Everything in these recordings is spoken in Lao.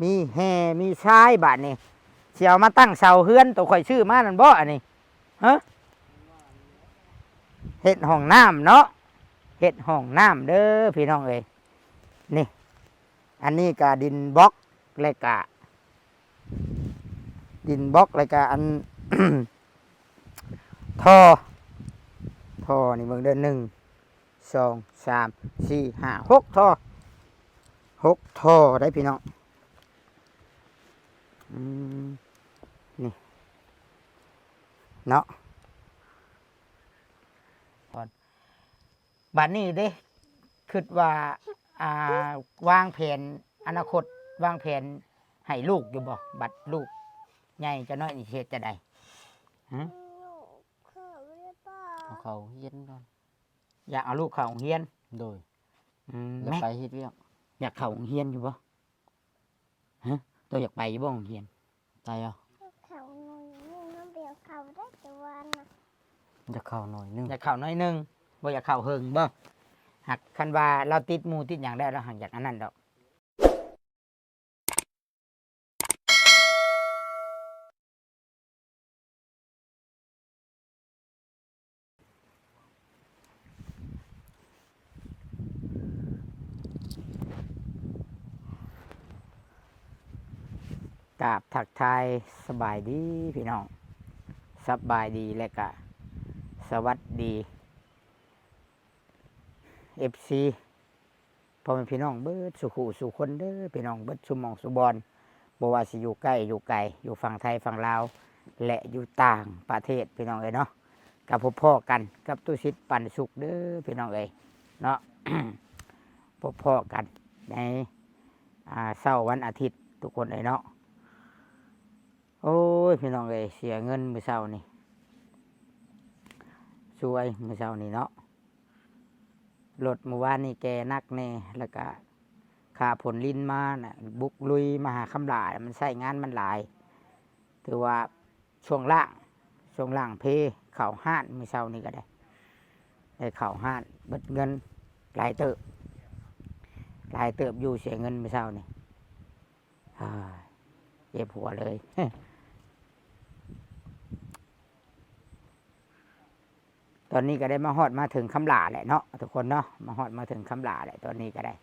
ມີແຮ່ມີຊາຍ ບາດນີ້ຊິເອົາມາຕັ້ງເສົາເຮືອນໂຕຂ້ອຍຊື້ມານັ້ນບໍ່ ອັນນີ້? ຮະ? ເຮັດຫ້ອງນ້ຳເນາະ ເຮັດຫ້ອງນ້ຳເດີພີ່ນ້ອງເອີຍ. ນີ້ ອັນນີ້ກະດິນບລັອກ ແລ້ວກະ ດິນບລັອກ ແລ້ວກະອັນ ທໍ່ ທໍ່ນີ້ເບິ່ງເດີ ໜຶ່ງ ສອງ ສາມ ສີ່ ຫ້າ ຫົກ ທໍ່ ຫົກ ທໍ່ໄດ໋ພີ່ນ້ອງ. ອືມ ນີ້ເນາະ ບາດນີ້ເດ້ ຄິດວ່າ ອ່າ ວາງແຜນອະນາຄົດ ວາງແຜນໃຫ້ລູກຢູ່ບໍ່? ບັດລູກໃຫຍ່ຈັກໜ້ອຍນີ້ຊິເຮັດຈັ່ງໃດ? ຫຶ? ເອົາເຂົ້າໂຮງຮຽນກ່ອນ. ຢາກເອົາລູກເຂົ້າໂຮງຮຽນ? ໂດຍ. ອືມ ຢາກໄປເຮັດວຽກ. ຢາກເຂົ້າໂຮງຮຽນຢູ່ບໍ່? ຮະ? ໂຕຢາກໄປຢູ່ບໍ່ໂຮງຮຽນ? ໄປເອົາ. ເຂົ້າໜ້ອຍໜຶ່ງ ເຮົາບໍ່ເຂົ້າໄດ້ແຕ່ວ່ານະ. ຢາກເຂົ້າໜ້ອຍໜຶ່ງ. ຢາກເຂົ້າໜ້ອຍໜຶ່ງ ບໍ່ຢາກເຂົ້າເຫິງບໍ່? ຫາກຄັນວ່າລາວຕິດໝູ່ຕິດຫຍັງແລ້ວ ລາວຫາກຢາກອັນນັ້ນດອກ. ກາບທັກທາຍສະບາຍດີພີ່ນ້ອງ ສະບາຍດີ ແລະກະສະຫວັດດີ ເອັຟຊີ ພໍ່ແມ່ພີ່ນ້ອງເບິດສູ່ຄູ່ສູ່ຄົນເດີພີ່ນ້ອງ ເບິດສູ່ໝ່ອງສູ່ບ່ອນ ບໍ່ວ່າຊິຢູ່ໃກ້ຢູ່ໄກ ຢູ່ຝັ່ງໄທຝັ່ງລາວ ແລະຢູ່ຕ່າງປະເທດ ພີ່ນ້ອງເອີຍເນາະ. ກະພົບພໍ້ກັນກັບຕູ້ສິດປັນສຸກເດີພີ່ນ້ອງເອີຍເນາະ ພົບພໍ້ກັນໃນ ອ່າ ເຊົ້າວັນອາທິດທຸກຄົນເອີຍເນາະ. ໂອ້ຍ ພີ່ນ້ອງເອີຍ ເສຍເງິນມື້ເຊົ້ານີ້ ສວຍມື້ເຊົ້ານີ້ເນາະ. ລົດມື້ວານນີ້ແກ່ໜັກແດ່ ແລ້ວກະຂ້າຝົນລິນມານະ ບຸກລຸຍມາຫາຄຳຫຼ້າ ມັນໃຊ້ງານມັນຫຼາຍ. ຖືວ່າຊ່ວງລ່າງ ຊ່ວງລ່າງເພ ເຂົ້າຮ້ານມື້ເຊົ້ານີ້ກະໄດ້ ໄດ້ເຂົ້າຮ້ານ ເບິດເງິນຫຼາຍເຕີບ ຫຼາຍເຕີບຢູ່ ເສຍເງິນມື້ເຊົ້ານີ້. ເຈັບຫົວເລີຍ. ຕອນນີ້ກະໄດ້ມາຮອດມາເຖິງຄຳຫຼ້າແຫຼະເນາະທຸກຄົນເນາະ ມາຮອດມາເຖິງຄຳຫຼ້າແຫຼະ. ຕອນນີ້ກະໄດ້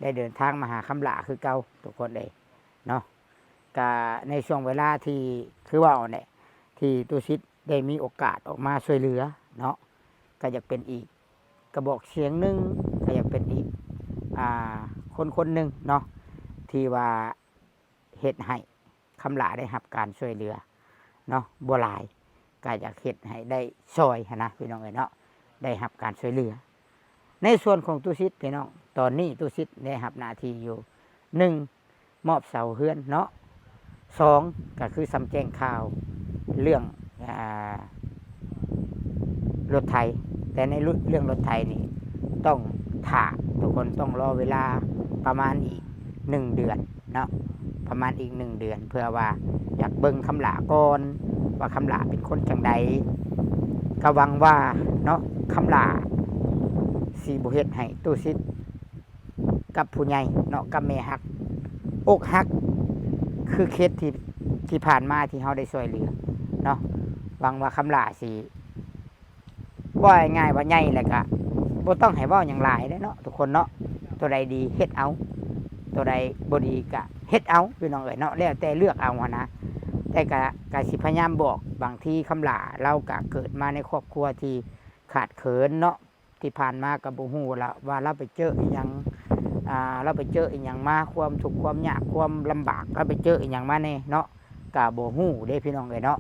ໄດ້ເດີນທາງມາຫາຄຳຫຼ້າຄືເກົ່າທຸກຄົນເອີຍເນາະ. ກະໃນຊ່ວງເວລາທີ່ ຄືເວົ້າແຫຼະ ທີ່ຕູ້ສິດໄດ້ມີໂອກາດອອກມາຊ່ວຍເຫຼືອເນາະ ກະຢາກເປັນອີກກະບອກສຽງໜຶ່ງ ກະຢາກເປັນອີກ ອ່າ ຄົນຄົນໜຶ່ງເນາະ ທີ່ວ່າ ເຮັດໃຫ້ຄຳຫຼ້າໄດ້ຮັບການຊ່ວຍເຫຼືອເນາະ ບໍ່ຫຼາຍ ກະຢາກເຮັດໃຫ້ໄດ້ຊ່ອຍຫັ້ນນະພີ່ນ້ອງເອີຍເນາະ ໄດ້ຮັບການຊ່ວຍເຫຼືອ. ໃນສ່ວນຂອງຕູ້ສິດພີ່ນ້ອງ ຕອນນີ້ຕູ້ສິດໄດ້ຮັບໜ້າທີ່ຢູ່ ໜຶ່ງ ມອບເສົາເຮືອນເນາະ ສອງ ກະຄືສ່ຳແຈ້ງຂ່າວເລື່ອງ ອ່າ ລົດໄຖ ແຕ່ໃນເລື່ອງລົດໄຖນີ້ຕ້ອງຖ້າ ທຸກຄົນຕ້ອງລໍເວລາປະມານອີກໜຶ່ງເດືອນເນາະ ປະມານອີກໜຶ່ງເດືອນ ເພື່ອວ່າຢາກເບິ່ງຄຳຫຼ້າກ່ອນວ່າຄຳຫຼ້າເປັນຄົນຈັ່ງໃດ. ກະຫວັງວ່າເນາະ ຄຳຫຼ້າຊິບໍ່ເຮັດໃຫ້ຕູ້ສິດ ກັບຜູ້ໃຫຍ່ເນາະ ກັບແມ່ຮັກ ອົກຫັກ ຄືເຄສທີ່ ທີ່ຜ່ານມາທີ່ເຮົາໄດ້ຊ່ວຍເຫຼືອເນາະ. ຫວັງວ່າຄຳຫຼ້າຊິ ເວົ້າງ່າຍໆວ່າໃຫຍ່ແລ້ວກະບໍ່ຕ້ອງໃຫ້ເວົ້າຫຍັງຫຼາຍເດ້ເນາະທຸກຄົນເນາະ. ໂຕໃດດີເຮັດເອົາ ໂຕໃດບໍ່ດີກະເຮັດເອົາພີ່ນ້ອງເອີຍເນາະ ແລ້ວແຕ່ເລືອກເອົາຫັ້ນນະ. ແຕ່ກະ ກະຊິພະຍາຍາມບອກ ບາງທີຄຳຫຼ້າລາວກະເກີດມາໃນຄອບຄົວທີ່ຂາດເຂີນເນາະ ທີ່ຜ່ານມາກໍບໍ່ຮູ້ລະວ່າລາວໄປເຈີອີ່ຫຍັງ ອ່າ ລາວໄປເຈີອີ່ຫຍັງມາ ຄວາມທຸກຄວາມຍາກຄວາມລຳບາກ ລາວໄປເຈີອີ່ຫຍັງມາແດ່ເນາະ ກໍບໍ່ຮູ້ເດ້ພີ່ນ້ອງເອີຍເນາະ.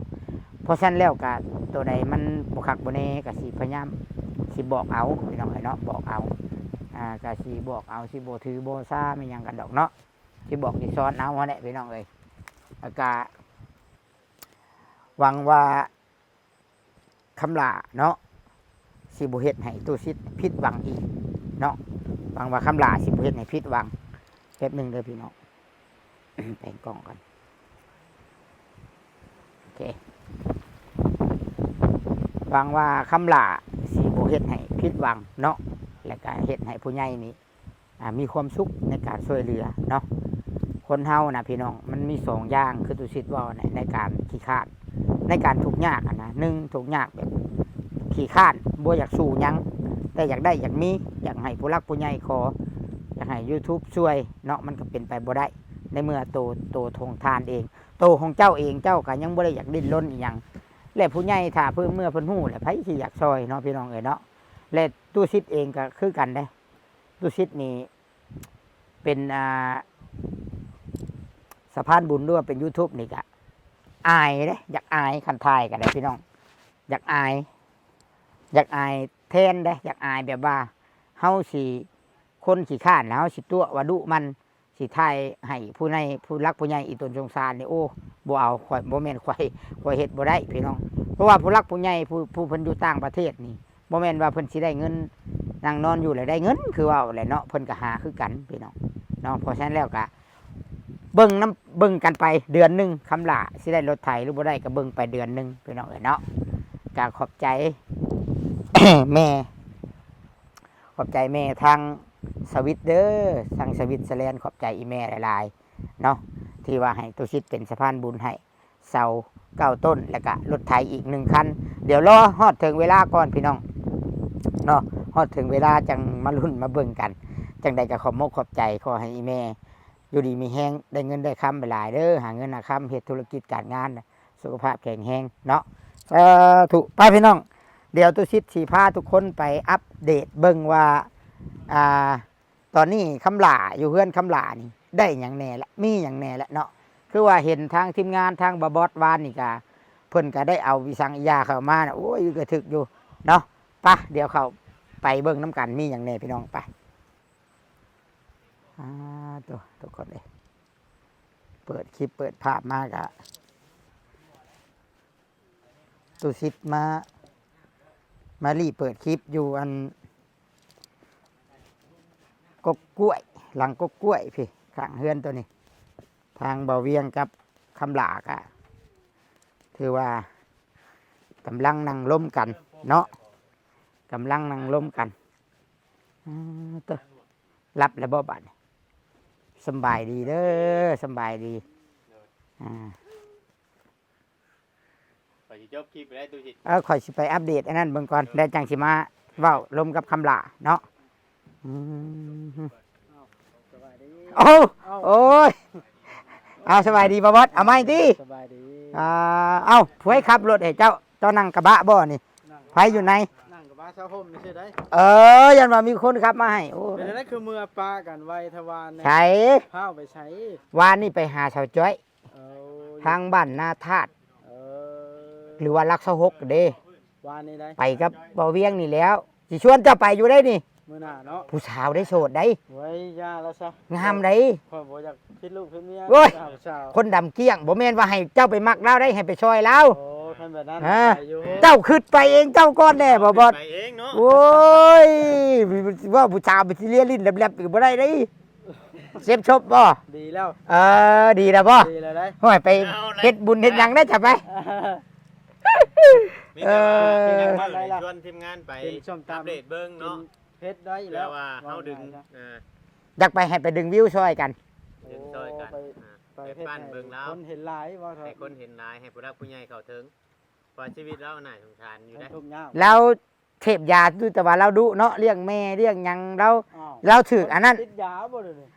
ເພາະສະນັ້ນແລ້ວກໍໂຕໃດມັນບໍ່ຄັກບໍ່ແນ່ກໍຊິພະຍາຍາມຊິບອກເອົາພີ່ນ້ອງເອີຍເນາະ ບອກເອົາ ອ່າ ກໍຊິບອກເອົາ ຊິບໍ່ຖືບໍ່ຊາແມ່ນຫຍັງກັນດອກເນາະ ຊິບອກຊິສອນເອົາຫັ້ນແຫຼະພີ່ນ້ອງເອີຍ. ແລ້ວກໍຫວັງວ່າ ຄຳຫຼ້າເນາະ ຊິບໍ່ເຮັດໃຫ້ຕູ້ສິດຜິດຫວັງອີກເນາະ. ຫວັງວ່າຄຳຫຼ້າຊິບໍ່ເຮັດໃຫ້ຜິດຫວັງ. ແປັບໜຶ່ງເດີພີ່ນ້ອງ ແປງກ້ອງກ່ອນ. ໂອເຄ ຫວັງວ່າຄຳຫຼ້າຊິບໍ່ເຮັດໃຫ້ຜິດຫວັງເນາະ ແລ້ວກະເຮັດໃຫ້ຜູ້ໃຫຍ່ນີ້ ອ່າ ມີຄວາມສຸກໃນການຊ່ວຍເຫຼືອເນາະ. ຄ ຄົນເຮົານະພີ່ນ້ອງ ມັນມີສອງຢ່າງ ຄືຕຸສິດເວົ້ານະ ໃນການຂີ້ຄ້ານ ໃນການທຸກຍາກຫັ້ນນະ. ໜຶ່ງ ທຸກຍາກແບບຂີ້ຄ້ານ ບໍ່ຢາກສູ້ຫຍັງ ແຕ່ຢາກໄດ້ຢາກມີ ຢາກໃຫ້ຜູ້ຫຼັກຜູ້ໃຫຍ່ຂໍ ຢາກໃຫ້ YouTube ຊ່ວຍເນາະ ມັນກໍເປັນໄປບໍ່ໄດ້ ໃນເມື່ອໂຕ ໂຕຂອງທ່ານເອງ ໂຕຂອງເຈົ້າເອງ ເຈົ້າກໍຍັງບໍ່ໄດ້ຢາກດີ້ນລົນອີ່ຫຍັງ ແລະ ຜູ້ໃຫຍ່ຖ້າເພິ່ນ ເມື່ອເພິ່ນຮູ້ແລ້ວ ໃຜຊິຢາກຊ່ອຍເນາະ ພີ່ນ້ອງເອີຍເນາະ. ແລະ ຕຸສິດເອງກໍຄືກັນເດ້ ຕຸສິດນີ້ ເປັນ ອ່າ ສະພານບຸນ ຫຼືວ່າເປັນ YouTube ນີ້ກະອາຍເດ້ ຢາກອາຍ ຄັນຖ່າຍກໍໄດ້ພີ່ນ້ອງ ຢາກອາຍ ຢາກອາຍແທນເດ້ ຢາກອາຍແບບວ່າເຮົາຊິ ຄົນຂີ້ຄ້ານ ແລ້ວເຮົາຊິຕົວະວ່າດຸມັນ ຊິຖ່າຍໃຫ້ຜູ້ໃຫຍ່ ຜູ້ຫຼັກຜູ້ໃຫຍ່ອີ່ຕົນສົງສານນີ້ ໂອ້ ບໍ່ເອົາ ຂ້ອຍ ບໍ່ແມ່ນຂ້ອຍ ຂ້ອຍເຮັດບໍ່ໄດ້ພີ່ນ້ອງ ເພາະວ່າຜູ້ຫຼັກຜູ້ໃຫຍ່ ຜູ້ ຜູ້ເພິ່ນຢູ່ຕ່າງປະເທດນີ້ ບໍ່ແມ່ນວ່າເພິ່ນຊິໄດ້ເງິນ ນັ່ງນອນຢູ່ແລ້ວໄດ້ເງິນ ຄືເວົ້າແຫຼະເນາະ ເພິ່ນກໍຫາຄືກັນພີ່ນ້ອງເນາະ. ເພາະສະນັ້ນແລ້ວກໍເບິ່ງນຳ ເບິ່ງກັນໄປເດືອນໜຶ່ງ ຄຳຫຼ້າຊິໄດ້ລົດໄຖຫຼືບໍ່ໄດ້ ກໍເບິ່ງໄປເດືອນໜຶ່ງພີ່ນ້ອງເອີຍເນາະ. ກໍຂອບໃຈແມ່ ຂອບໃຈແມ່ທາງສະວິດເດີ ທາງສະວິດເຊີແລນ ຂອບໃຈອີ່ແມ່ຫຼາຍໆເນາະ ທີ່ວ່າໃຫ້ຕຸສິດເປັນສະພານບຸນໃຫ້ ເສົາເກົ້າຕົ້ນ ແລ້ວກະລົດໄຖອີກໜຶ່ງຄັນ. ດຽວລໍຮອດເຖິງເວລາກ່ອນພີ່ນ້ອງເນາະ ຮອດເຖິງເວລາຈັ່ງມາລຸ້ນມາເບິ່ງກັນ. ຈັ່ງໃດກໍຂອບມົກຂອບໃຈ ຂໍໃຫ້ອີ່ແມ່ຢູ່ດີມີແຮງ ໄດ້ເງິນໄດ້ຄຳຫຼາຍໆເດີ ຫາເງິນຫາຄຳ ເຮັດທຸລະກິດການງານ ສຸຂະພາບແຂງແຮງເນາະ ສາທຸ. ໄປພີ່ນ້ອງ ດຽວຕຸສິດຊິພາທຸກຄົນໄປອັບເດດເບິ່ງວ່າ ອ່າ ຕອນນີ້ຄຳຫຼ້າ ຢູ່ເຮືອນຄຳຫຼ້ານີ້ໄດ້ຫຍັງແດ່ລະ ມີຫຍັງແດ່ລະເນາະ. ຄືວ່າເຫັນທາງທີມງານ ທາງບ່າວບອດວານນີ້ກະ ເພິ່ນກະໄດ້ເອົາອີ່ສັງອີ່ຢ່າເຂົ້າມານະ ໂອ້ຍ ກະຖືກຢູ່ເນາະ. ປະ ດຽວເຂົ້າໄປເບິ່ງນຳກັນ ມີຫຍັງແດ່ພີ່ນ້ອງ ໄປ. ອາ ໂຕ ທຸກຄົນເອີຍ ເປີດຄລິບເປີດພາບມາກະ ຕຸສິດມາ ມາລີ້ເປີດຄລິບຢູ່ອັນ ກົກກ້ວຍ ຫຼັງກົກກ້ວຍພີ້ ຂ້າງເຮືອນໂຕນີ້ ທາງບ່າວວຽງກັບຄຳຫຼ້າກະ ຖືວ່າກຳລັງນັ່ງລົມກັນເນາະ ກຳລັງນັ່ງລົມກັນ. ອາ ເຕີ ຫຼັບແລ້ວບໍ່ບາດນີ້? ສຳບາຍດີເດີ ສຳບາຍດີ. ອາ ຂ້ອຍຊິຈົບຄລິບໄດ້ ຕຸສິດ ເອີ ຂ້ອຍຊິໄປອັບເດດອັນນັ້ນເບິ່ງກ່ອນ ແລ້ວຈັ່ງຊິມາເວົ້າລົມກັບຄຳຫຼ້າເນາະ. ອືມ ເອົ້າ ສະບາຍດີ ໂອ້ ເອົ້າ ໂອ້ຍ ເອົາ ສະບາຍດີ ບ່າວບອດ ເອົາໃໝ່ຕິ ສະບາຍດີ. ອ່າ ເອົ້າ ຜູ້ໃດຂັບລົດໃຫ້ເຈົ້າ? ເຈົ້ານັ່ງກະບະບໍ່ນີ້? ນັ່ງ ໃຜຢູ່ໃນ? ນັ່ງກະບະຊາວໂຮມນີ້ຊື່ໃດ? ເອີ ຢ້ານວ່າມີຄົນຂັບມາໃຫ້. ໂອ້ ເປັນຈັ່ງໃດຄືເມືອປະກັນໄວແທ້ວານນີ້? ໃສ? ພາວໄປໃສ? ວານນີ້ໄປຫາສາວຈ້ອຍ ເອີ ທາງບ້ານນາທາດ ເອີ ຫຼືວ່າຫຼັກຊາວຫົກເດ້. ວານນີ້ໃດ? ໄປກັບບ່າວວຽງນີ້ແຫຼ້ວ ຊິຊວນເຈົ້າໄປຢູ່ໃດນີ້ ມື້ໜ້າເນາະ. ຜູ້ສາວໄດ໋ ໂສດໄດ໋. ໂອ້ຍ ຢ່າລະຊະ ງາມໄດ໋. ຂ້ອຍບໍ່ຢາກຜິດລູກຜິດເມຍ. ໂອ້ຍ ຜູ້ສາວ ຄົນດຳກ້ຽງ ບໍ່ແມ່ນວ່າໃຫ້ເຈົ້າໄປມັກລາວໄດ໋ ໃຫ້ໄປຊ່ອຍລາວ. ໂອ້ ຄັນແບບນັ້ນ ເອີ ໄປຢູ່. ເຈົ້າຄິດໄປເອງເຈົ້າກ່ອນແດ່ ບ່າວບອດ ໄປເອງເນາະ. ໂອ້ຍ ເວົ້າຜູ້ສາວໄປຊິເລຍຫຼິ້ນແລັບໆ ກໍບໍ່ໄດ້ເດ້. ເຈັບສົບບໍ່? ດີແລ້ວ. ເອີ ດີແລ້ວບໍ່? ດີແລ້ວໄດ໋. ໂອ້ຍ ໄປເຮັດບຸນເຮັດຫຍັງໄດ້ຈະໄປ. ມີແຕ່ວ່າ ເອີ ມີຫຍັງເວົ້າໃນຊວນທີມງານໄປອັບເດດເບິ່ງເນາະ ເຮັດໄດ້ແລ້ວ ເພື່ອວ່າເຮົາດຶງ ເອີ ຢາກໄປໃຫ້ໄປດຶງວິວຊ່ອຍກັນ ດຶງຊ່ອຍກັນ. ໂອ້ ໄປ ອ່າ ໄປເຮັດ ໄປປັ້ນເບິ່ງລາວ ໃຫ້ຄົນເຫັນຫຼາຍ ເວົ້າເຖາະ ໃຫ້ຄົນເຫັນຫຼາຍ ໃຫ້ຜູ້ຫຼັກຜູ້ໃຫຍ່ເຂົ້າເຖິງ ເພາະວ່າຊີວິດລາວໜ້າສົງສານຢູ່ເດ້ ລາວເສບຢາຢູ່ ແຕ່ວ່າລາວດຸເນາະ ລ້ຽງແມ່ລ້ຽງຫຍັງລາວ. ອ້າວ ລາວຖືກອັນນັ້ນ ຕິດຢາບໍ່ເດນີ້?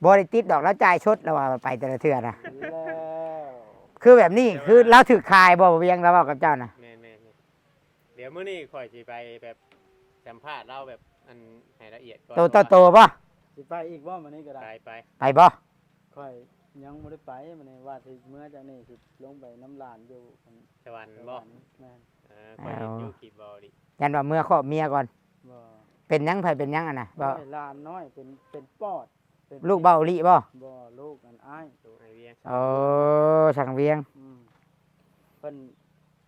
ບໍ່ໄດ້ຕິດດອກ ລາວຈ່າຍສົດ ລາວວ່າໄປແຕ່ລະເທື່ອນະ. ແລ້ວ ຄືແບບນີ້ ແຕ່ວ່າ ຄືລາວຖືກຂາຍບໍ່ ວຽງ ລາວເວົ້າກັບເຈົ້ານະ? ແມ່ນໆໆ ດຽວມື້ນີ້ຂ້ອຍຊິໄປແບບສຳພາດລາວແບບອັນໃຫ້ລະອຽດກ່ອນ ໂຕຕໍ່ໂຕບໍ່? ຊິໄປອີກບໍ່ມື້ນີ້ກໍໄດ້? ໄປ ໄປ ໄປບໍ່? ຂ້ອຍຍັງບໍ່ໄດ້ໄປມື້ນີ້ ວ່າຊິເມືອຈາກນີ້ຊິລົງໄປນຳຫຼານຢູ່ອັນ ສະຫວັນບໍ່? ສະຫວັນ ແມ່ນ. ເອີ ຂ້ອຍເຫັນຢູ່ຄລິບເວົ້າອີ່ຫຼີ ຢ້ານວ່າເມືອຄອບເມຍກ່ອນ. ບໍ່ ເປັນຫຍັງ? ໃຜເປັນຫຍັງຫັ້ນນະ? ບໍ່ ໂອ້ຍ ຫຼານນ້ອຍເປັນ ເປັນປອດ. ເປັນ ລູກເບົາອີ່ຫຼີບໍ່? ບໍ່ ລູກອັນອ້າຍ ລູກອ້າຍວຽງ. ໂອ້ ຊ່າງວຽງ. ອືມ ເພິ່ນ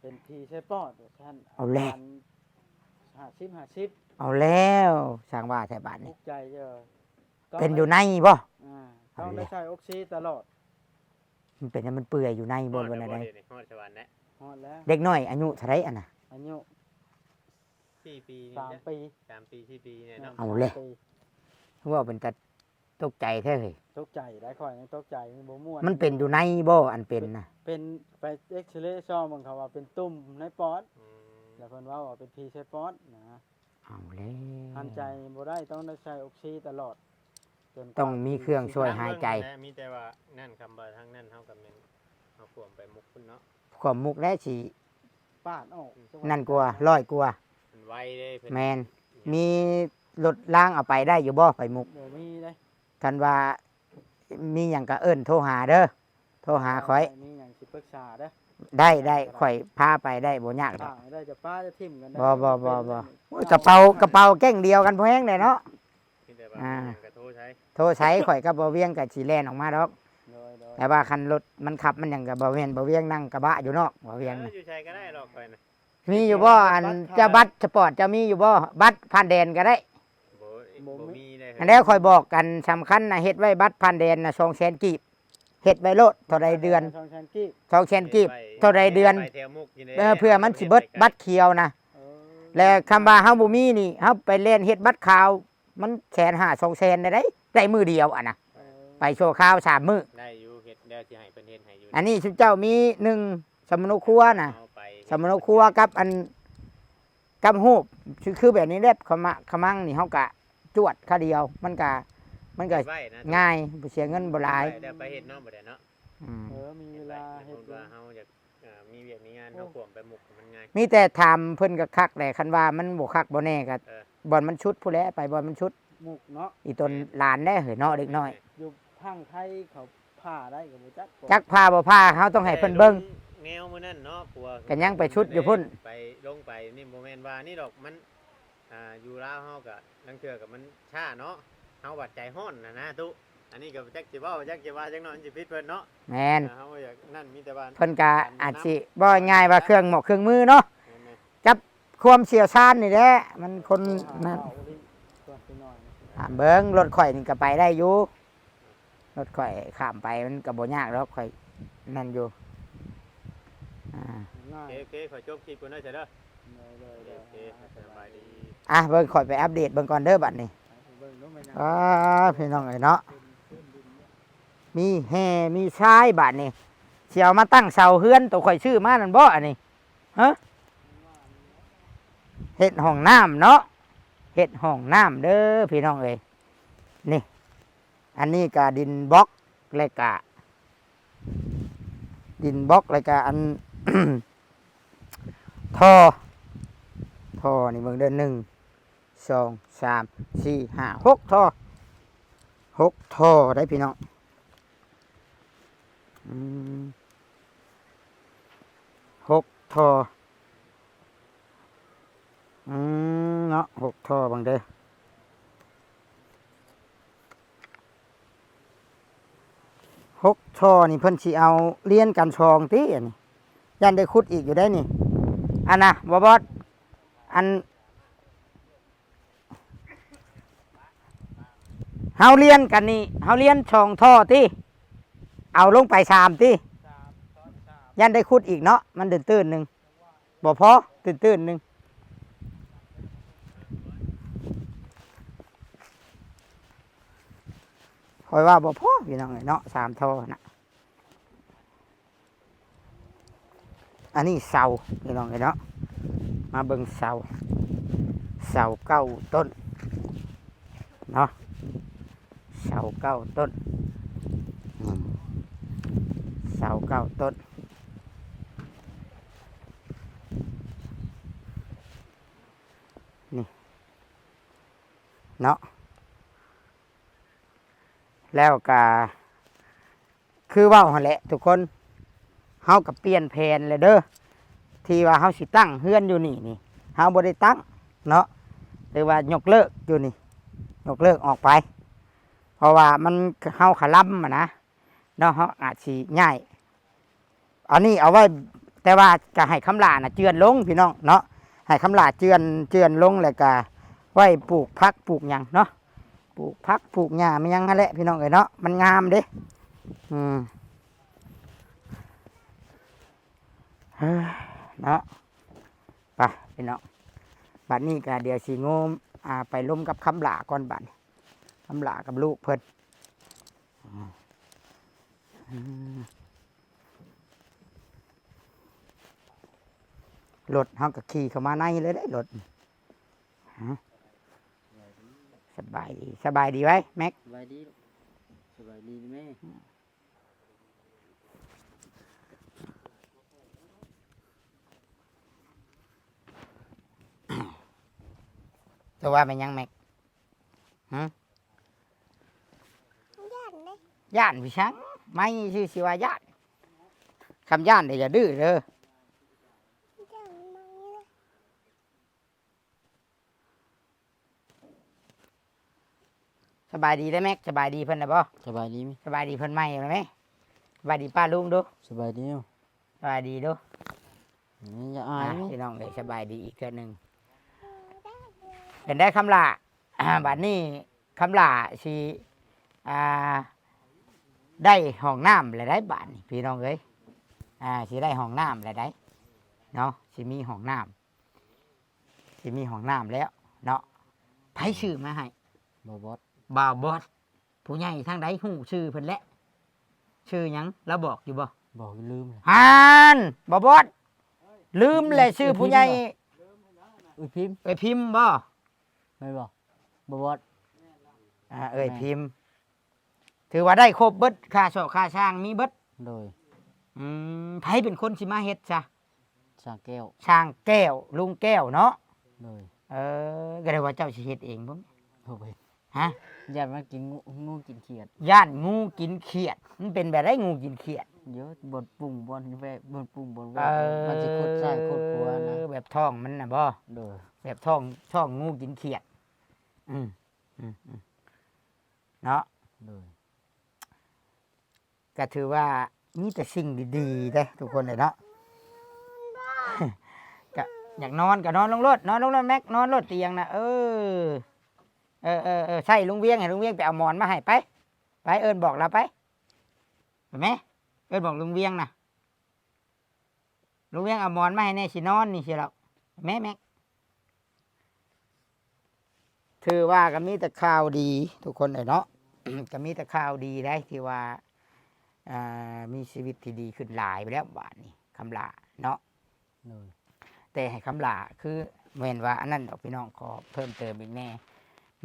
ເປັນຜີໃສ່ປອດວ່າຊັ້ນ. ເອົາແລ້ວ ຫ້າສິບ ຫ້າສິບ. ເອົາແລ້ວ ຊ່າງວ່າແທ້ບາດນີ້ ທຸກໃຈເດີ້. ເປັນຢູ່ໃນບໍ່? ອ່າ ຕ້ອງໄດ້ໃສ່ອົກຊີຕະຫຼອດ. ມັນເປັນຫຍັງ ມັນເປື່ອຍຢູ່ໃນບໍ່ ຫຼືວ່າແນວໃດ? ຮອດສະຫວັນແລ້ວ ຮອດແລ້ວ. ເດັກນ້ອຍອາຍຸເທົ່າໃດອັນນະ? ອາຍຸສີ່ປີ ສາມປີ ສາມປີ ສີ່ປີນີ້ເນາະ. ເອົາແຫຼະ ເວົ້າເປັນຕາ ຕົກໃຈແທ້ເຮີ້ຍ. ຕົກໃຈໄດ໋ ຂ້ອຍຍັງຕົກໃຈ ມັນບໍ່ມ່ວນ. ມັນເປັນຢູ່ໃນບໍ່ ອັນເປັນນະ? ເປັນ ໄປເອັກຊະເຣຊອງເບິ່ງ ເຂົາວ່າເປັນຕຸ່ມໃນປອດ ອືມ ແລ້ວເພິ່ນເວົ້າວ່າເປັນຜີໃສ່ປອດນະ. ເອົາແລ້ວ ຫາຍໃຈບໍ່ໄດ້ ຕ້ອງໄດ້ໃສ່ອົກຊີຕະຫຼອດ ຈົນກວ່າ ຕ້ອງມີເຄື່ອງຊ່ວຍຫາຍໃຈ. ມີແຕ່ວ່ານັ້ນ ຄຳວ່າທາງນັ້ນເຮົາກໍແມ່ນເຮົາຂວມໄປມຸກພຸ້ນເນາະ ຂວມມຸກແລ້ວຊິ ປາດອອກ ອືມ ນັ້ນກວ່າ ຮ້ອຍກວ່າ ມັນໄວເດ້ເພິ່ນ. ແມ່ນ ມີລົດລາງເອົາໄປໄດ້ຢູ່ບໍ່ ໄປມຸກ? ບໍ່ມີເດ້. ຄັນວ່າມີຫຍັງກໍເອີ້ນໂທຫາເດີ ໂທຫາຂ້ອຍ ມີຫຍັງຊິປຶກສາເດີ. ໄດ້ ໄດ້ ຂ້ອຍພາໄປໄດ້ ບໍ່ຍາກດອກ. ໄດ້ ຈະປະຈະຖິ້ມກັນໄດ້. ບໍ່ ບໍ່ ບໍ່ ບໍ່ ໂອ້ຍ ກະເປົາ ກະເປົາແກ້ງດຽວກັນພໍແຮງແຫຼະເນາະ. ມີແຕ່ວ່າ ອ່າ ມີຫຍັງກໍໂທໃສ່ ໂທໃສ່ ຂ້ອຍກັບບ່າວວຽງກໍຊິແລ່ນອອກມາດອກ. ໂດຍ ໂດຍ ແຕ່ວ່າຄັນລົດມັນຂັບມັນຫຍັງກໍ ບ່າວວຽງ ບ່າວວຽງນັ່ງກະບະຢູ່ນອກ ບ່າວວຽງ ເອີ ນະ ຢູ່ໃສກໍໄດ້ດອກຂ້ອຍນະ. ມີຢູ່ບໍ່ ອັນ ບັດ ເຈົ້າບັດສະປອດເຈົ້າມີຢູ່ບໍ່ ບັດຜ່ານແດນກໍໄດ້? ບໍ່ ບໍ່ມີ ບໍ່ມີເດ້. ອັນແລ້ວຂ້ອຍບອກ ອັນສຳຄັນນະ ເຮັດໄວ້ບັດຜ່ານແດນນະ ສອງແສນກີບ ເຮັດໄວ້ໂລດ ເທົ່າໃດເດືອນ? ສອງແສນກີບ ສອງແສນກີບ ເຮັດໄວ້ ເທົ່າໃດເດືອນ? ໄວ້ແຖວມຸກນີ້ແຫຼະ ເອີ ເພື່ອມັນຊິເບິດ ເຮັດໄວ້ ບັດຂຽວນະ. ເອີ ແລ້ວຄຳວ່າເຮົາບໍ່ມີນີ້ ເຮົາໄປແລ່ນເຮັດບັດຂາວ ມັນແສນຫ້າ ສອງແສນໄດ້ ໄດ້ມື້ດຽວຫັ້ນນະ. ເອີ ໄປຊົ່ວຄາວສາມມື້ ໄດ້ຢູ່ ເຮັດແລ້ວຊິໃຫ້ເພິ່ນເຮັດໃຫ້ຢູ່. ອັນນີ້ຊຸມເຈົ້າມີໜຶ່ງ ສຳມະໂນຄົວນະ ເອົາໄປ ສຳມະໂນຄົວກັບອັນ ກັບຮູບ ຄື ຄືແບບນີ້ແຫຼະ ຂະມະ ຂະມັງນີ້ ເຮົາກະຈວດຄາວດຽວ ມັນກະ ມັນກະ ເກັບໄວ້ນະ ງ່າຍ ບໍ່ເສຍເງິນບໍ່ຫຼາຍ ເກັບໄວ້ແລ້ວໄປເຮັດເນາະ ບໍ່ໄດ້ເນາະ. ອືມ ເອີ ມີເວລາເຮັດ ສົມມຸດວ່າເຮົາຢາກ ເອີ ມີວຽກມີງານ ເຮົາຂວມໄປມຸກມັນງ່າຍ. ມີແຕ່ຖາມເພິ່ນຄັກໆແຫຼະ ຄັນວ່າມັນບໍ່ຄັກບໍ່ແນ່ກໍ ເອີ ບ່ອນມັນສຸດພຸ້ນແຫຼະ ໄປບ່ອນມັນສຸດ ມຸກເນາະ ອີ່ຕົນ ແມ່ນ ຫຼານແດ່ເຮີ້ຍເນາະ ເດັກນ້ອຍ. ຢູ່ທາງໄທເຂົາຜ່າໄດ້ກໍບໍ່ຈັກ ຈັກຜ່າບໍ່ຜ່າ ເຮົາຕ້ອງໃຫ້ເພິ່ນເບິ່ງ ແຕ່ລົງແນວມື້ນັ້ນເນາະ ຜົວ ກໍຍັງໄປສຸດຢູ່ພຸ້ນ ໄປລົງໄປນີ້ ບໍ່ແມ່ນວ່ານີ້ດອກ ມັນ ອ່າ ຢູ່ລາວເຮົາກໍລາງເທື່ອກໍມັນຊ້າເນາະ ເຮົາວ່າໃຈຮ້ອນນະນະຕຸ. ອັນນີ້ກໍຈັກຊິເວົ້າ ຈັກຊິວ່າຈັກໜ້ອຍ ມັນຊິຜິດເພິ່ນເນາະ. ແມ່ນ ເຮົາບໍ່ຢາກນັ້ນ ມີແຕ່ວ່າເພິ່ນກໍອາດຊິ ເວົ້າງ່າຍໆວ່າເຄື່ອງໝອກເຄື່ອງມືເນາະ ແມ່ນໆ ກັບຄວາມຊ່ຽວຊານນີ້ແຫຼະ ມັນຄົນນັ້ນ. ຖາມເບິ່ງ ລົດຂ້ອຍນີ້ກໍໄປໄດ້ຢູ່ ລົດຂ້ອຍຂ້າມໄປມັນກໍບໍ່ຍາກດອກ ຂ້ອຍນັ້ນຢູ່. ອ່າ ໂອເຄ ໂອເຄ ຂ້ອຍຈົບຄລິບກ່ອນເດີ ເດີ. ໂອເຄ ໂອເຄ ສະບາຍດີ. ອ່ະ ເບິ່ງ ຂ້ອຍໄປອັບເດດເບິ່ງກ່ອນເດີບັດນີ້. ອ່າ ພີ່ນ້ອງເອີຍເນາະ ມີແຮ່ມີຊາຍບາດນີ້ ຊິເອົາມາຕັ້ງເສົາເຮືອນໂຕຂ້ອຍຊື້ມານັ້ນບໍ່ ອັນນີ້ ຮະ? ເຮັດຫ້ອງນ້ຳເນາະ ເຮັດຫ້ອງນ້ຳເດີພີ່ນ້ອງເອີຍ. ນີ້ ອັນນີ້ກະດິນບລັອກ ແລ້ວກະ ດິນບລັອກ ແລ້ວກະອັນ ທໍ່ ທໍ່ນີ້ເບິ່ງເດີ ໜຶ່ງ ສອງ ສາມ ສີ່ ຫ້າ ຫົກ ທໍ່ ຫົກ ທໍ່ໄດ໋ພີ່ນ້ອງ. ອືມ ຫົກ ທໍ່ ອືມ ເນາະ ຫົກ ທໍ່ເບິ່ງເດີ. ຫົກ ທໍ່ນີ້ເພິ່ນຊິເອົາລຽນກັນສອງຕິ ອັນນີ້ ຢ້ານໄດ້ຂຸດອີກຢູ່ໄດ໋ນີ້. ອັນນະ ບໍ່ບອດ ອັນ ເຮົາລຽນກັນນີ້ ເຮົາລຽນສອງ ທໍ່ຕິ ເອົາລົງໄປສາມຕິ ຢ້ານໄດ້ຂຸດອີກເນາະ ມັນຕື້ນໆໜຶ່ງ ບໍ່ພໍ ຕື້ນໆໜຶ່ງ. ຂ້ອຍວ່າບໍ່ພໍພີ່ນ້ອງເອີຍເນາະ ສາມ ທໍ່ນະ. ອັນນີ້ເສົາພີ່ນ້ອງເອີຍເນາະ ມາເບິ່ງເສົາ ເສົາເກົ້າຕົ້ນເນາະ ເສົາເກົ້າຕົ້ນ ອືມ ເສົາເກົ້າຕົ້ນ ນີ້ເນາະ ແລ້ວກະ ຄືເວົ້າຫັ້ນແຫຼະທຸກຄົນ ເຮົາກໍປ່ຽນແຜນແລ້ວເດີ ທີ່ວ່າເຮົາຊິຕັ້ງເຮືອນຢູ່ນີ້ນີ້ ເຮົາບໍ່ໄດ້ຕັ້ງເນາະ ຫຼືວ່າຍົກເລີກຢູ່ນີ້ ຍົກເລີກອອກໄປ ເພາະວ່າມັນ ເຮົາຂະລຳຫັ້ນນະເນາະ ເຮົາອາດຊິຍ້າຍ ອັນນີ້ເອົາໄວ້ ແຕ່ວ່າຈະໃຫ້ຄຳຫຼ້ານະເຈື່ອນລົງພີ່ນ້ອງເນາະ ໃຫ້ຄຳຫຼ້າເຈື່ອນ ເຈື່ອນລົງ ແລ້ວກະໄວ້ປູກຜັກປູກຫຍັງເນາະ ປູກຜັກປູກຫຍ້າແມ່ນຫຍັງຫັ້ນແຫຼະພີ່ນ້ອງເອີຍເນາະ ມັນງາມເດ້ ອືມ ເນາະ ໄປພີ່ນ້ອງ ບັດນີ້ກະດຽວຊິໂງມ ອ່າ ໄປລົມກັບຄຳຫຼ້າກ່ອນບັດນີ້ ຄຳຫຼ້າກັບລູກເພິ່ນ ອືມ ລົດເຮົາກໍຂີ່ເຂົ້າມາໃນເລີຍເດ້ລົດ. ຮະ ສະບາຍດີ ສະບາຍດີໄວແມັກ. ສະບາຍດີລູກ ສະບາຍດີແມ່. ເຈົ້າວ່າແມ່ນຫຍັງແມັກ? ຫຶ? ຢ້ານເດ້. ຢ້ານພິສັງ? ໄມ້ຊື່ຊິວ່າຢ້ານ. ຄຳຢ້ານເດ້ຢ່າດື້ເດີ. ຢ້ານໄມ້ເດ້. ສະບາຍດີເດ້ແມັກ ສະບາຍດີເພິ່ນແລ້ວບໍ່? ສະບາຍດີ ສະບາຍດີເພິ່ນໃໝ່ແລ້ວແມະ. ສະບາຍດີປ້າລຸງດູ. ສະບາຍດີ. ສະບາຍດີດູ. ນີ້ຢ່າອາຍ ອ່າ ພີ່ນ້ອງເອີຍ ສະບາຍດີອີກເທື່ອໜຶ່ງ. ເປັນໄດ້ຄຳຫຼ້າ? ອ່າ ບັດນີ້ຄຳຫຼ້າຊິ ອ່າ ໄດ້ຫ້ອງນ້ຳແລ້ວໄດ໋ບາດນີ້ ພີ່ນ້ອງເອີຍ. ອ່າ ຊິໄດ້ຫ້ອງນ້ຳແລ້ວໄດ໋ເນາະ ຊິມີຫ້ອງນ້ຳ ຊິມີຫ້ອງນ້ຳແລ້ວເນາະ. ໃຜຊື້ມາໃຫ້? ບ່າວບອດ. ບ່າວບອດ. ຜູ້ໃຫຍ່ທາງໃດຮູ້ຊື່ເພິ່ນແຫຼະ? ຊື່ຫຍັງ? ລາວບອກຢູ່ບໍ່? ບອກຢູ່ ລືມແລ້ວ. ຫານ ບ່າວບອດ ລືມແຫຼະຊື່ຜູ້ໃຫຍ່. ເອື້ອຍພິມບໍ່? ເອື້ອຍພິມບໍ່? ແມ່ນບໍ່? ບ່າວບອດ. ອ່າ ເອື້ອຍພິມ. ຖືວ່າໄດ້ຄົບເບິດ ຄ່າຊອກຄ່າຊ່າງມີເບິດ. ໂດຍ. ອືມ ໃຜເປັນຄົນຊິມາເຮັດຊະ? ຊ່າງແກ້ວ. ຊ່າງແກ້ວ ລຸງແກ້ວເນາະ. ໂດຍ. ເອີ ກໍໄດ້ວ່າເຈົ້າຊິເຮັດເອງບໍ່? ໂດຍ. ຮະ? ຢ້ານມັນກິນງ- ງູກິນຂຽດ. ຢ້ານງູກິນຂຽດ. ມັນເປັນແບບໃດງູກິນຂຽດ? ຢູ່ບ່ອນປຸງບ່ອນແວະ ບ່ອນປຸງບ່ອນແວະ. ເອີ ມັນຊິຂຸດຊ້າຍຂຸດຂວານະ. ແບບທ້ອງມັນນະບໍ່? ໂດຍ. ແບບທ້ອງ ທ້ອງງູກິນຂຽດ. ອືມ ອືມ ອືມ ເນາະ. ໂດຍ. ກໍຖືວ່າມີແຕ່ສິ່ງດີໆເດ້ທຸກຄົນເອີຍເນາະ. ກໍຢາກນອນກໍນອນລົງໂລດ ນອນລົງໂລດແມັກ ນອນໂລດຕຽງນະ. ເອີ ເອີ ເອີ ເອີ ໃສ່ລຸງວຽງ ໃຫ້ລຸງວຽງໄປເອົາໝອນມາໃຫ້ໄປ. ໄປເອີ້ນບອກລາວໄປ ໄປແມະ ເອີ້ນບອກລຸງວຽງນະ. ລຸງວຽງເອົາໝອນມາໃຫ້ແດ່ ຊິນອນນີ້ຊິລະ. ແມ່ ແມ່ ຖືວ່າກໍມີແຕ່ຂ່າວດີທຸກຄົນເອີຍເນາະ. ກໍມີແຕ່ຂ່າວດີໄດ໋ ທີ່ວ່າ ອ່າ ມີຊີວິດທີ່ດີຂຶ້ນຫຼາຍໄປແລ້ວບາດນີ້ ຄຳຫຼ້າເນາະ. ໂດຍ. ແຕ່ໃຫ້ຄຳຫຼ້າ ຄືແມ່ນວ່າອັນນັ້ນດອກພີ່ນ້ອງ ຂໍເພີ່ມເຕີມອີກແດ່.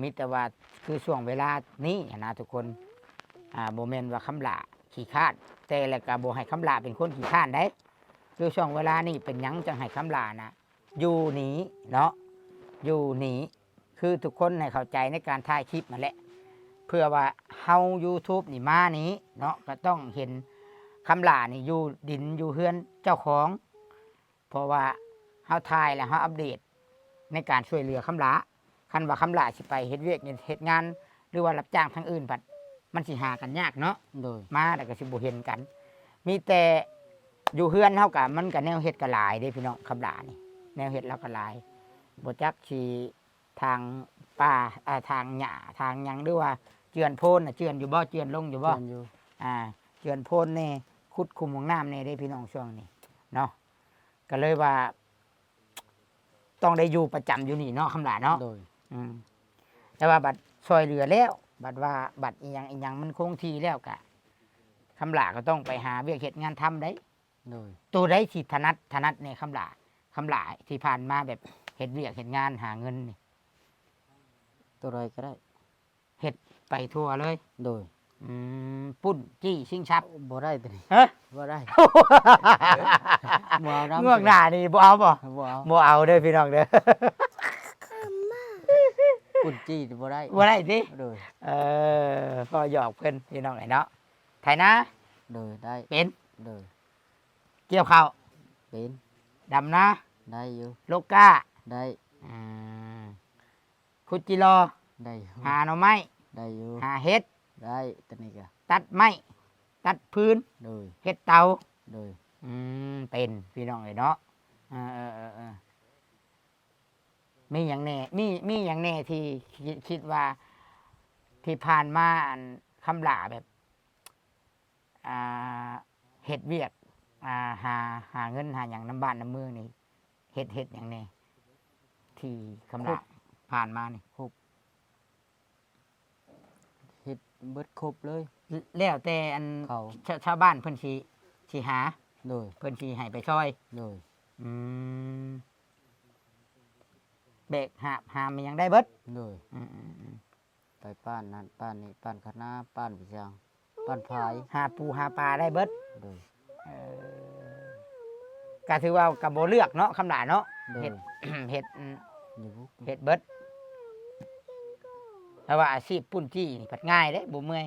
ມີແຕ່ວ່າຄືຊ່ວງເວລານີ້ຫັ້ນນະທຸກຄົນ ອ່າ ບໍ່ແມ່ນວ່າຄຳຫຼ້າຂີ້ຄ້ານ ແຕ່ລະກະບໍ່ໃຫ້ຄຳຫຼ້າເປັນຄົນຂີ້ຄ້ານໃດ໋. ຄືຊ່ວງເວລານີ້ເປັນຫຍັງຈັ່ງໃຫ້ຄຳຫຼ້ານະຢູ່ໜີເນາະ ຢູ່ໜີ ຄືທຸກຄົນໃຫ້ເຂົ້າໃຈໃນການຖ່າຍຄລິບຫັ້ນແຫຼະ ເພື່ອວ່າເຮົາ YouTube ນີ້ມານີ້ເນາະ ກໍຕ້ອງເຫັນຄຳຫຼ້ານີ້ຢູ່ດິນຢູ່ເຮືອນເຈົ້າຂອງ. ເພາະວ່າເຮົາຖ່າຍແລ້ວເຮົາອັບເດດໃນການຊ່ວຍເຫຼືອຄຳຫຼ້າ. ຄັນວ່າຄຳຫຼ້າຊິໄປເຮັດວຽກເຮັດງານ ຫຼືວ່າຮັບຈ້າງທາງອື່ນພັດ ມັນຊິຫາກັນຍາກເນາະ. ໂດຍ. ມາແລ້ວກໍຊິບໍ່ເຫັນກັນ. ມີແຕ່ຢູ່ເຮືອນເຮົາກະ ມັນກະແນວເຮັດກະຫຼາຍເດ້ພີ່ນ້ອງ ຄຳຫຼ້ານີ້ ແນວເຮັດລາວກະຫຼາຍ. ບໍ່ຈັກຊິ ທາງປ່າ ອ່າ ທາງຫຍ້າ ທາງຫຍັງ ຫຼືວ່າເຈື່ອນໂພນນະ ເຈື່ອນຢູ່ບໍ່? ເຈື່ອນລົງຢູ່ບໍ່? ເຈື່ອນຢູ່. ອ່າ ເຈື່ອນໂພນແດ່ ຂຸດຂຸມຫ້ອງນ້ຳແດ່ເດ້ພີ່ນ້ອງ ຊ່ວງນີ້ເນາະ. ກໍເລີຍວ່າຕ້ອງໄດ້ຢູ່ປະຈຳຢູ່ນີ້ເນາະ ຄຳຫຼ້າເນາະ. ໂດຍ. ອືມ ແຕ່ວ່າບັດຊ່ອຍເຫຼືອແລ້ວ ບັດວ່າບັດອີ່ຫຍັງອີ່ຫຍັງມັນຄົງທີ່ແລ້ວ ກະຄຳຫຼ້າກໍຕ້ອງໄປຫາວຽກເຮັດງານທຳໄດ໋. ໂດຍ. ໂຕໃດທີ່ຖະໜັດ ຖະໜັດແດ່ຄຳຫຼ້າ? ຄຳຫຼ້າທີ່ຜ່ານມາແບບເຮັດວຽກເຮັດງານຫາເງິນນີ້ ໂຕໃດກໍໄດ້ ເຮັດໄປທົ່ວເລີຍ. ໂດຍ. ອືມ ປຸ້ນ ຈີ້ ຊິງຊັບ ບໍ່ໄດ້ໂຕນີ້. ຮະ? ບໍ່ໄດ້ ບໍ່ເອົານຳ. ງວດໜ້ານີ້ບໍ່ເອົາບໍ່? ບໍ່ເອົາ ບໍ່ເອົາເດີພີ່ນ້ອງເດີ. ປຸ້ນ ຈີ້ ບໍ່ໄດ້ ບໍ່ໄດ້ຕິ? ໂດຍ. ເອີ ກໍຫຍອກເພິ່ນພີ່ນ້ອງເອີຍເນາະ. ໄຖນາ? ໂດຍ ໄດ້. ເປັນ? ໂດຍ. ກ່ຽວເຂົ້າ? ເປັນ. ດຳນາ? ໄດ້ຢູ່. ລົກກ້າ? ໄດ້. ອືມ ຂຸດຈີ່ລໍ່? ໄດ້ຢູ່. ຫາໜໍ່ໄມ້? ໄດ້ຢູ່. ຫາເຫັດ? ໄດ້ ຕອນນີ້ກະ. ຕັດໄມ້? ຕັດຟືນ? ໂດຍ. ເຮັດເຕົາ? ໂດຍ. ອືມ ເປັນ ພີ່ນ້ອງເອີຍເນາະ. ເອີໆໆ ມີຫຍັງແດ່ ມີ ມີຫຍັງແດ່ທີ່ຄິດ ຄິດວ່າທີ່ຜ່ານມາ ອັນ ຄຳຫຼ້າແບບ ອ່າ ເຮັດວຽກ ອ່າ ຫາ ຫາເງິນຫາຫຍັງນຳບ້ານນຳເມືອງນີ້ ເຮັດ ເຮັດຫຍັງແດ່ທີ່ຄຳຫຼ້າ ຄົບ ຜ່ານມານີ້? ຄົບ ເຮັດ ເບິດຄົບເລີຍ ແລ້ວແຕ່ອັນ ເຂົາ ຊາ ຊາວບ້ານເພິ່ນຊິ ຊິຫາ ໂດຍ ເພິ່ນຊິໃຫ້ໄປຊ່ອຍ ໂດຍ ອືມ ແບກຫາບຫາມຫຍັງໄດ້ເບິດ ໂດຍ ອືມໆໆ ໄປປ້ານນັ້ນປ້ານນີ້ ປ້ານຄະນ້າ ປ້ານໄປຊ່າງ ປ້ານພາຍ ຫາປູຫາປາໄດ້ເບິດ ໂດຍ ເອີ ກະຖືວ່າກະບໍ່ເລືອກເນາະ ຄຳຫຼ້າເນາະ ໂດຍ ເຮັດ ເຮັດ ເຮັດເບິດ ແຕ່ວ່າອາຊີບປຸ້ນຈີ້ນີ້ພັດງ່າຍເດ້ ບໍ່ເມື່ອຍ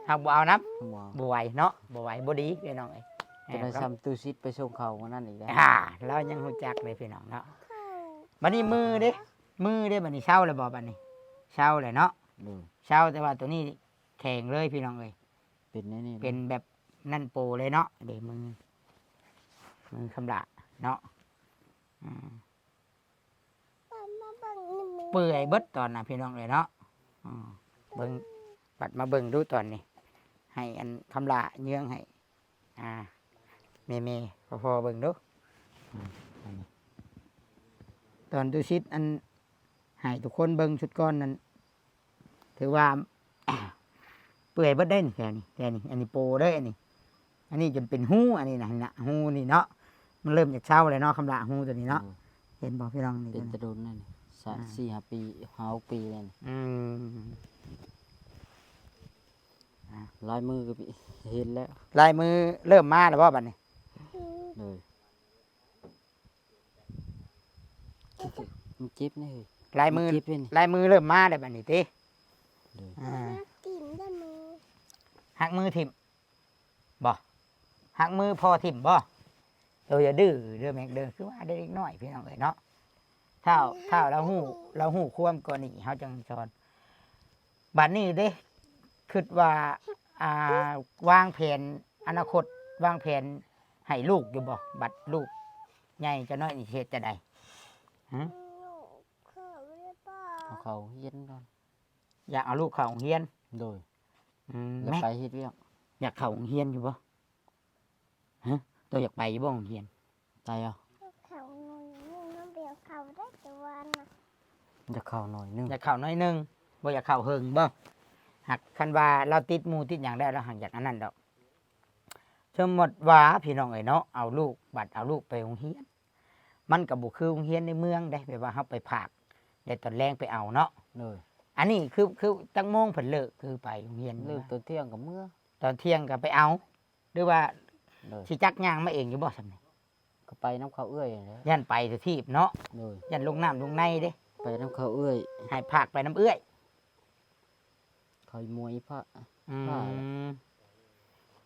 ເຮົາບໍ່ເອົານຳ ບໍ່ ບໍ່ໄຫວເນາະ ບໍ່ໄຫວ ບໍ່ດີພີ່ນ້ອງເອີຍ ຈະໄດ້ ເອີ ສ່ຳຕູ້ຊິດໄປສົ່ງເຂົ້າມື້ນັ້ນອີກແລ້ວ ອ່າ ລາວຍັງຮູ້ຈັກເລີຍພີ່ນ້ອງເນາະ ບາດນີ້ມືເດ້ ມືເດ້ ບາດນີ້ເຊົາແລ້ວບໍ່ ບາດນີ້ເຊົາແລ້ວເນາະ ໂດຍ ເຊົາ ແຕ່ວ່າໂຕນີ້ແຂງເລີຍພີ່ນ້ອງເອີຍ ເປັນແນວນີ້ ເປັນແບບນັ້ນໂປເລີຍເນາະ ເດ້ ມື ມືຄຳຫຼ້າເນາະ ອືມ ເປື່ອຍເບິດຕອນນະພີ່ນ້ອງເອີຍເນາະ ອືມ ເບິ່ງ ບັດມາເບິ່ງດູຕອນນີ້ ໃຫ້ອັນຄຳຫຼ້າເຍືອງໃຫ້ ອ່າ ແມ່ໆ ພໍ່ໆ ເບິ່ງດູ ອືມ ອັນນີ້ ຕອນຕຸສິດອັນ ໃຫ້ທຸກຄົນເບິ່ງຊຸດກ່ອນນັ້ນ ຖືວ່າ ເປື່ອຍເບິດເດ້ນີ້ ແຖວນີ້ ແຖວນີ້ ອັນນີ້ໂປເດ້ ອັນນີ້ ອັນນີ້ຈົນເປັນຮູ ອັນນີ້ນະ ນະ ຮູນີ້ເນາະ ມັນເລີ່ມຈາກເຊົາແລ້ວເນາະ ຄຳຫຼ້າຮູໂຕນີ້ເນາະ ອືມ ເຫັນບໍ່ພີ່ນ້ອງນີ້ ເປັນແຕ່ດົນນັ້ນ ສາມ ອ່າ ສີ່ ຫ້າປີ ຫ້າ ຫົກປີແລ້ວນີ້ ອືມ ອ່າ ລາຍມືກໍເຫັນແລ້ວ ລາຍມືເລີ່ມມາແລ້ວບໍ່ບັດນີ້ ໂດຍ ມັນເຈັບນີ້ ລາຍມື ມັນເຈັບເດ້ນີ້ ລາຍມືເລີ່ມມາແລ້ວບັດນີ້ຕິ ໂດຍ ອ່າ ຫັກຖິ້ມແລ້ວມື ຫັກມືຖິ້ມບໍ່ ຫັກມືພໍ່ຖິ້ມບໍ່ ໂຕຢ່າດື້ເດີແມັກເດີ ຄືວ່າເດັກນ້ອຍພີ່ນ້ອງເອີຍເນາະ ຖ້າ ຖ້າລາວຮູ້ ລາວຮູ້ຄວາມກ່ອນນີ້ ເຮົາຈັ່ງສອນ ບັດນີ້ເດ້ ຄິດວ່າ ອ່າ ວາງແຜນອະນາຄົດ ວາງແຜນໃຫ້ລູກຢູ່ບໍ່? ບັດລູກໃຫຍ່ຈັກໜ້ອຍນີ້ຊິເຮັດຈັ່ງໃດ? ຫຶ? ເອົາເຂົ້າໂຮງຮຽນກ່ອນ. ຢາກເອົາລູກເຂົ້າໂຮງຮຽນ? ໂດຍ. ອືມ. ແລ້ວໄປເຮັດວຽກ. ຢາກເຂົ້າໂຮງຮຽນຢູ່ບໍ່? ຮະ? ໂຕຢາກໄປຢູ່ບໍ່ໂຮງຮຽນ? ໄປເອົາ. ເຂົ້າໜ້ອຍໜຶ່ງ ນ້ອງບໍ່ຢາກເຂົ້າໄດ້ ແຕ່ວ່ານະ ຢາກເຂົ້າໜ້ອຍໜຶ່ງ. ຢາກເຂົ້າໜ້ອຍໜຶ່ງ ບໍ່ຢາກເຂົ້າເຫິງບໍ່? ຫາກຄັນວ່າລາວຕິດໝູ່ຕິດຫຍັງແລ້ວ ລາວຫາກຢາກອັນນັ້ນດອກ. ສົມມຸດວ່າ ພີ່ນ້ອງເອີຍເນາະ ເອົາລູກ ບັດເອົາລູກໄປໂຮງຮຽນ ມັນກໍບໍ່ຄືໂຮງຮຽນໃນເມືອງເດ້ ແບບວ່າເຮົາໄປຝາກ ແລ້ວຕອນແລງໄປເອົາເນາະ. ໂດຍ. ອັນນີ້ຄື ຄືຈັກໂມງເພິ່ນເລີກ ຄືໄປໂຮງຮຽນ? ເລີກຕອນທ່ຽງກໍເມືອ ຕອນທ່ຽງກໍໄປເອົາ ຫຼືວ່າ ໂດຍ ຊິຈັກຍ່າງມາເອງຢູ່ບໍ່ຊ່ຳນີ້? ກໍໄປນຳເຂົາເອື້ອຍຫັ້ນແຫຼະ. ຢ້ານໄປແຕ່ຖີບເນາະ. ໂດຍ. ຢ້ານລົງນ້ຳລົງໃນເດ້. ໄປນຳເຂົາເອື້ອຍ. ໃຫ້ພາກໄປນຳເອື້ອຍ. ເຂົາມວຍພະ ອືມ ພະແຫຼະ.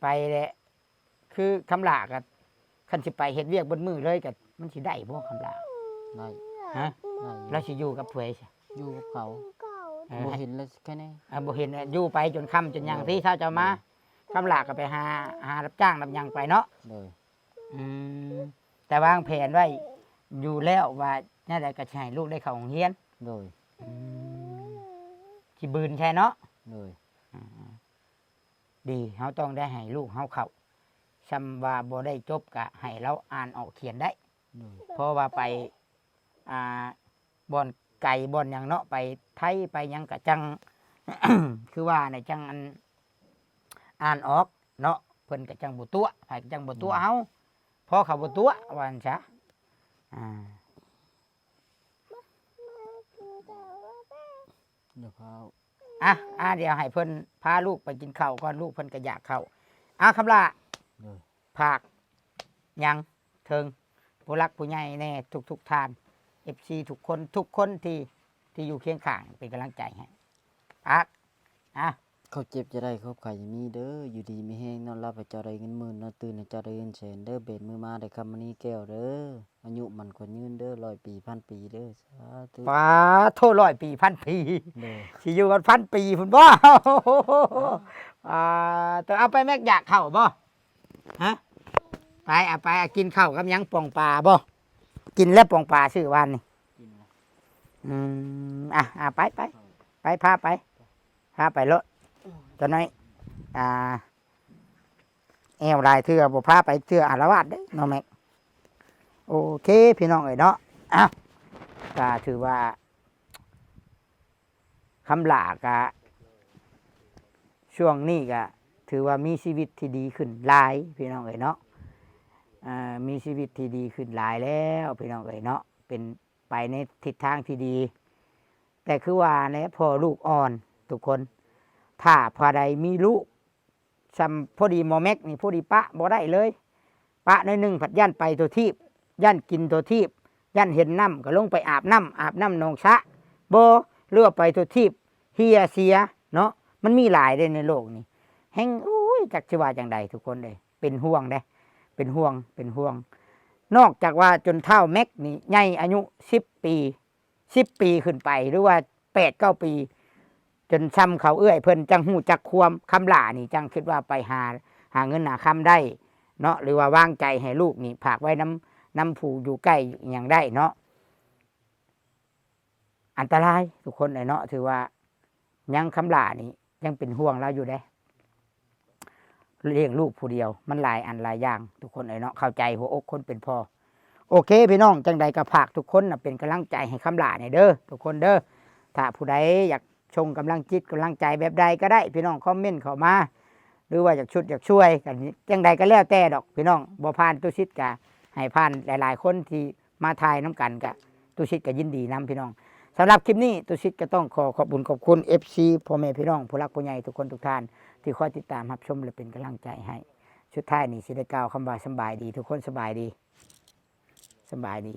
ໄປແຫຼະ ຄືຄຳຫຼ້າກໍ ຄັນຊິໄປເຮັດວຽກເບິດມື້ເລີຍກໍ ມັນຊິໄດ້ບໍ່ຄຳຫຼ້າ? ໄດ້. ຮະ? ໄດ້. ລາວຊິຢູ່ກັບໃຜຊະ? ຢູ່ກັບເຂົາ. ເອີ ບໍ່ເຫັນແລ້ວແຄ່ນີ້. ອ່າ ບໍ່ເຫັນແລ້ວ ຢູ່ໄປຈົນຄ່ຳຈົນຫຍັງ ໂດຍ ທີ່ເຊົ້າເຈົ້າມາ. ໂດຍ. ຄຳຫຼ້າກໍໄປຫາ ຫາຮັບຈ້າງຮັບຫຍັງໄປເນາະ. ໂດຍ. ອືມ ແຕ່ວາງແຜນໄວ້ຢູ່ແລ້ວວ່າແນວໃດກໍຊິໃຫ້ລູກໄດ້ເຂົ້າໂຮງຮຽນ. ໂດຍ. ອືມ ຊິບືນໃສ່ເນາະ. ໂດຍ. ອືມ ດີ ເຮົາຕ້ອງໄດ້ໃຫ້ລູກເຮົາເຂົ້າ ຊ່ຳວ່າບໍ່ໄດ້ຈົບກໍໃຫ້ລາວອ່ານອອກຂຽນໄດ້. ໂດຍ. ເພາະວ່າໄປ ອ່າ ບ່ອນໄກບ່ອນຫຍັງເນາະ ໄປໄທໄປຫຍັງກະຈັ່ງ ຄືວ່ານະ ຈັ່ງອັນ ອ່ານອອກເນາະ ເພິ່ນກະຈັ່ງບໍ່ຕົວະ ໃຜກະຈັ່ງບໍ່ຕົວະເຮົາ ອືມ ພໍເຂົາບໍ່ຕົວະ ວ່າຊັ້ນຊະ. ອ່າ ດຽວພາ ອ່ະ ອ່າ ດຽວໃຫ້ເພິ່ນພາລູກໄປກິນເຂົ້າກ່ອນ ລູກເພິ່ນກະຢາກເຂົ້າ. ອ່າ ຄຳຫຼ້າ ໂດຍ ຝາກຫຍັງເຖິງຜູ້ຫຼັກຜູ້ໃຫຍ່ແດ່ ທຸກໆທ່ານ ເອັຟຊີ ທຸກຄົນ ທຸກຄົນທີ່ ທີ່ຢູ່ຄຽງຂ້າງເປັນກຳລັງໃຈໃຫ້. ອ່ະ ອ່ະ ຄວາມເຈັບຢ່າໄດ້ ຄວາມໄຂ້ຢ່າມີເດີ ຢູ່ດີມີແຮງ ນອນຫຼັບໃຫ້ເຈົ້າໄດ້ເງິນໝື່ນ ນອນຕື່ນໃຫ້ເຈົ້າໄດ້ເງິນແສນເດີ ເບນມືມາໄດ້ຄຳມະນີແກ້ວເດີ. ອາຍຸໝັ້ນຂວັນຍືນເດີ ຮ້ອຍປີພັນປີເດີ ສາທຸ. ປາໂທ ຮ້ອຍປີພັນປີ ໂດຍ ຊິຢູ່ກັນພັນປີພຸ້ນບໍ່? ອ່າ ໂຕ ເອົາໄປແມັກ ຢາກເຂົ້າບໍ່? ຮະ? ໄປ ເອົາໄປ ເອົາ ກິນເຂົ້າກັບຫຍັງ? ປ່ອງປາບໍ່? ກິນແລ້ວປ່ອງປາຊື້ວານນີ້. ກິນແລ້ວ. ອືມ ອ່ະ ອ່ະ ໄປ ໄປ ໄປ ພາໄປ ພາໄປໂລດ ໂອ້ຍ ຕົວນ້ອຍ ອ່າ ແອວຫຼາຍເທື່ອ ບໍ່ພາໄປເທື່ອ ອາລະວາດເດ້ນ້ອງແມັກ. ໂອເຄ ພີ່ນ້ອງເອີຍເນາະ ເອົ້າ ກໍຖືວ່າ ຄຳຫຼ້າກະ ຊ່ວງນີ້ກະຖືວ່າມີຊີວິດທີ່ດີຂຶ້ນຫຼາຍພີ່ນ້ອງເອີຍເນາະ ເອີ ມີຊີວິດທີ່ດີຂຶ້ນຫຼາຍແລ້ວພີ່ນ້ອງເອີຍເນາະ ເປັນໄປໃນທິດທາງທີ່ດີ. ແຕ່ຄືວ່າແຫຼະ ພໍ່ລູກອ່ອນທຸກຄົນ ຖ້າຜູ້ໃດມີລູກ ຊ່ຳພໍດີໝໍແມັກນີ້ ພໍດີປະບໍ່ໄດ້ເລີຍ ປະໜ້ອຍໜຶ່ງພັດຢ້ານໄປທົ່ວທີບ ຢ້ານກິນທົ່ວທີບ ຢ້ານເຫັນນ້ຳກໍລົງໄປອາບນ້ຳ ອາບນ້ຳໜອງສະບໍ່ ຫຼືວ່າໄປທົ່ວທີບ ເຫ່ຍເສຍເນາະ ມັນມີຫຼາຍເດ້ໃນໂລກນີ້ ແຮ່ງ ໂອ້ຍ ຈັກຊິວ່າຈັ່ງໃດທຸກຄົນເອີຍ ເປັນຫ່ວງເດ້ ເປັນຫ່ວງ ເປັນຫ່ວງ ນອກຈາກວ່າຈົນທ້າວແມັກນີ້ໃຫຍ່ອາຍຸສິບປີ ສິບປີຂຶ້ນໄປ ຫຼືວ່າແປດເກົ້າປີ ຈົນຊ່ຳເຂົາເອື້ອຍເພິ່ນຈັ່ງຮູ້ຈັກຄວາມ ຄຳຫຼ້ານີ້ຈັ່ງຄິດວ່າໄປຫາ ຫາເງິນຫາຄຳໄດ້ເນາະ ຫຼືວ່າວາງໃຈໃຫ້ລູກນີ້ຝາກໄວ້ນຳ ນຳຜູ້ຢູ່ໃກ້ຫຍັງໄດ້ເນາະ ອັນຕະລາຍທຸກຄົນເອີຍເນາະ ຖືວ່າຍັງ ຄຳຫຼ້ານີ້ຍັງເປັນຫ່ວງລາວຢູ່ເດ້ ລ້ຽງລູກຜູ້ດຽວ ມັນຫຼາຍອັນຫຼາຍຢ່າງ ທຸກຄົນເອີຍເນາະ ເຂົ້າໃຈຫົວອົກຄົນເປັນພໍ່. ໂອເຄພີ່ນ້ອງ ຈັ່ງໃດກໍຝາກທຸກຄົນນະ ເປັນກຳລັງໃຈໃຫ້ຄຳຫຼ້າແດ່ເດີ ທຸກຄົນເດີ ຖ້າຜູ້ໃດຢາກສົ່ງກຳລັງຈິດກຳລັງໃຈແບບໃດກໍໄດ້ ພີ່ນ້ອງຄອມເມັນເຂົ້າມາ ຫຼືວ່າຢາກຊຸດຢາກຊ່ວຍກັນ ຈັ່ງໃດກໍແລ້ວແຕ່ດອກພີ່ນ້ອງ ບໍ່ຜ່ານ ຕຸສິດກະໃຫ້ຜ່ານ ຫຼາຍໆຄົນທີ່ມາຖ່າຍນຳກັນ ກະຕຸສິດກະຍິນດີນຳພີ່ນ້ອງ. ສຳລັບຄລິບນີ້ ຕຸສິດກໍຕ້ອງຂໍຂອບບຸນຂອບຄຸນ ເອັຟຊີ ພໍ່ແມ່ພີ່ນ້ອງ ຜູ້ຫຼັກຜູ້ໃຫຍ່ທຸກຄົນທຸກທ່ານ ທີ່ຄອຍຕິດຕາມຮັບຊົມ ແລະ ເປັນກຳລັງໃຈໃຫ້. ສຸດທ້າຍນີ້ຊິໄດ້ກ່າວຄຳວ່າສຳບາຍດີ ທຸກຄົນສະບາຍດີ ສະບາຍດີ.